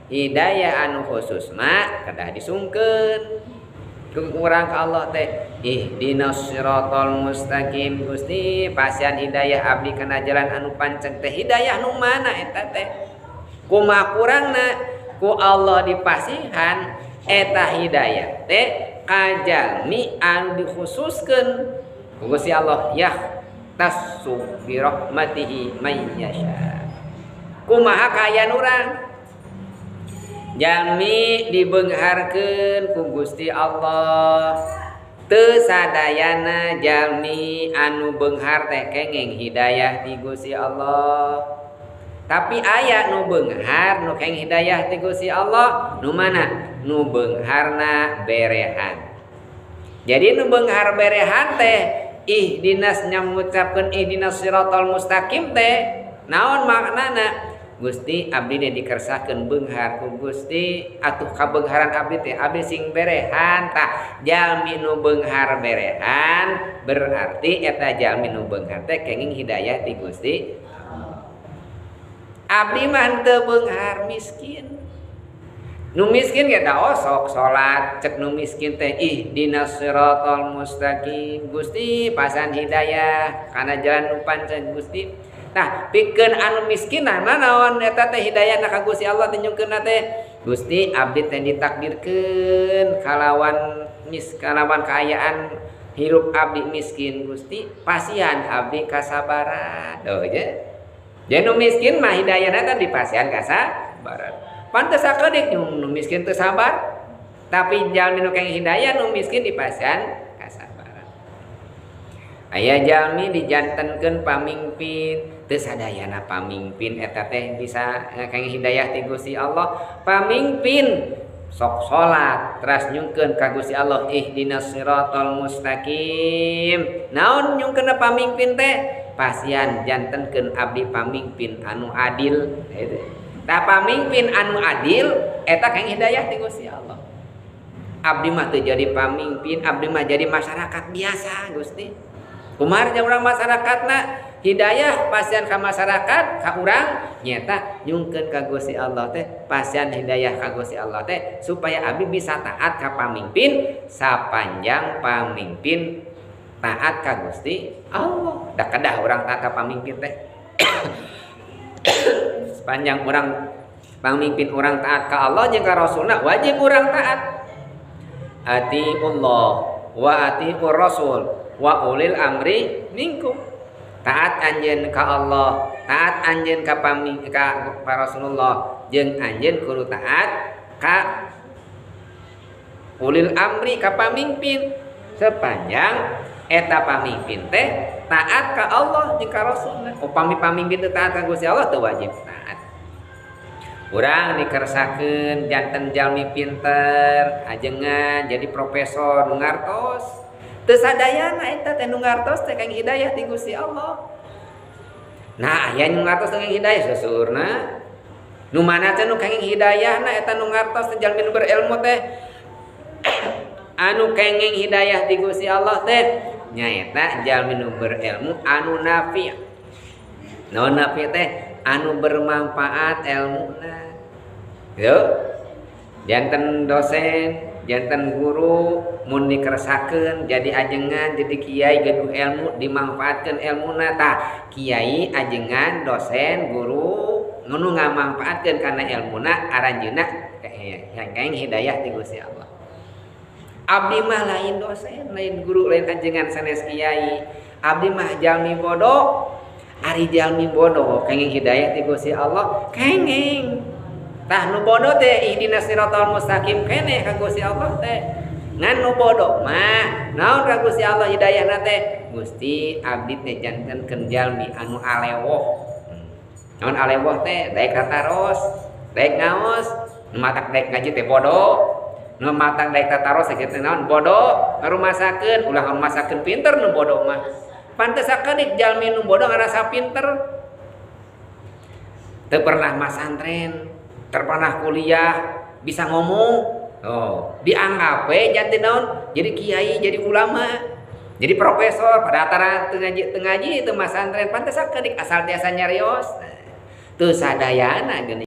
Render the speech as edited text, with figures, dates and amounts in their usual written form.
Hidayah anu khusus mah kedah disungkeun ku urang ka Allah teh, ihdinas siratal mustaqim, Gusti, pasihan hidayah abdi kana jalan anu panceg teh. Hidayah nu mana eta teh? Kumaha kurangna ku Allah dipasihan eta hidayah teh ka jalmi anu dikhususkeun ku Gusti Allah, yakhtassu bi rahmatihi may yasha. Kumaha kaayaan urang? Jalmi dibeungharkeun ku Gusti Allah. Teu sadayana jalmi anu beunghar teh kenging hidayah ti Gusti Allah, tapi aya nu beunghar nu kenging hidayah ti Gusti Allah. Nu mana? Nu beungharna berehan. Jadi nu beunghar berehan teh ihdinas, nyamucapkeun ihdinas siratal mustaqim teh naon maknana? Gusti, abdi teh dikersakeun beunghar ku Gusti, atuh kabeungharan abdi teh abdi sing berehan. Tah, jalmi nu beunghar berehan berarti eta jalmi nu beunghar teh kenging hidayah ti Gusti. Abdi mah teu beunghar, miskin. Nu miskin ge da osok salat, cek nu miskin teh ihdinas siratal mustaqim, Gusti, pasihan hidayah kana jalan nu panceg, Gusti. Nah, pikeun anu miskin nah naon eta teh hidayahna ka Gusti Allah teh? Nyungkeunna teh, Gusti, abdi teh ditakdirkeun kalawan mis kalawan kaayaan hirup abdi miskin, Gusti, pasihan abdi kasabaran. Oh je. Jadi nu miskin mah hidayahna teh dipasihan kasabaran. Pantes sakedik nu miskin teu sabar, tapi jalmi nu kenging hidayah, nu miskin dipasihan kasabaran. Aya jalmi dijantenkeun pamimpin, teu sadayana pamimpin eta teh bisa kenging hidayah ti Gusti Allah. Pamimpin sok salat teras nyungkeun ka Gusti Allah ihdinas siratal mustaqim. Naon nyungkeunna pamimpin teh? Pasihan jantenkeun abdi pamimpin anu adil. Tah, pamimpin anu adil eta kenging hidayah ti Gusti Allah. Abdi mah teu jadi pamimpin, abdi mah jadi masyarakat biasa, Gusti. Kumaha urang masyarakatna? Hidayah pasihan ka masyarakat ka urang nyata nyungkeun ka Gusti Allah teh, pasihan hidayah ka Gusti Allah teh supaya abdi bisa taat ka pamimpin sapanjang pamimpin taat ka Gusti Allah. Da kedah urang taat ka pamimpin teh. Sepanjang urang pamimpin urang taat ka Allah jeung ka Rasulna, wajib urang taat. Atiullah wa atiur rasul wa ulil amri minkum. Taat anjeun ka Allah, taat anjeun ka paming ka Rasulullah, jeung anjeun kudu taat ka ulil amri, ka pamimpin, sepanjang eta pamimpin teh taat ka Allah jeung ka Rasulna. Upami pamimpin teh taat ka Gusti Allah, teu wajib taat. Urang dikersakeun janten jalmi pinter, ajengan jadi profesor nu ngartos. Teu sadayana eta teh nu ngartos teh kenging hidayah ti Gusti Allah. Nah, aya nu ngartos teh kenging hidayah seuseurna. Nu mana teh nu kenging hidayahna eta nu ngartos teh, jalmi nu berilmu teh? Anu kenging hidayah ti Gusti Allah teh nyaeta jalmi nu berilmu anu nafi. Naon nafi teh? Anu bermanfaat elmuna. Yo. Janten dosen, janten guru, mun dikersakeun jadi ajengan, jadi kiai gaduh ilmu, dimanfaatkeun elmuna. Tah, kiai, ajengan, dosen, guru nu ngamanfaatkeun kana elmuna, aranjeunna kenging hidayah ti Gusti Allah. Abdi mah lain dosen, lain guru, lain ajengan, sanes kiai. Abdi mah jalmi bodoh. Ari jalmi bodoh kenging hidayah ti Gusti Allah? Kenging. Tah, nu bodoh teh ihdinas siratal mustaqim keneh ka Gusti Allah teh. Ngan nu bodoh mah naon ka Gusti Allah hidayahna teh? Gusti, abdi teh jantenkeun jalmi anu alewoh. Naon alewoh teh? Daek tataros, daek ngaos, nu matak daek ngaji teh bodoh. Nu matak daek tataros teh naon? Bodoh, ngarumasakeun, ulah ngarumasakeun pinter nu bodoh mah. Pantes sakedik jalmi nu bodoh ngarasa pinter. Teu pernah masantren, teu pernah kuliah, bisa ngomong. Oh, dianggap we janten naon? Jadi kiai, jadi ulama, jadi profesor, pada antara teu ngaji, teu ngaji, teu masantren, pantes sakedik asal tiasa nyarios. Teu sadayana geuning.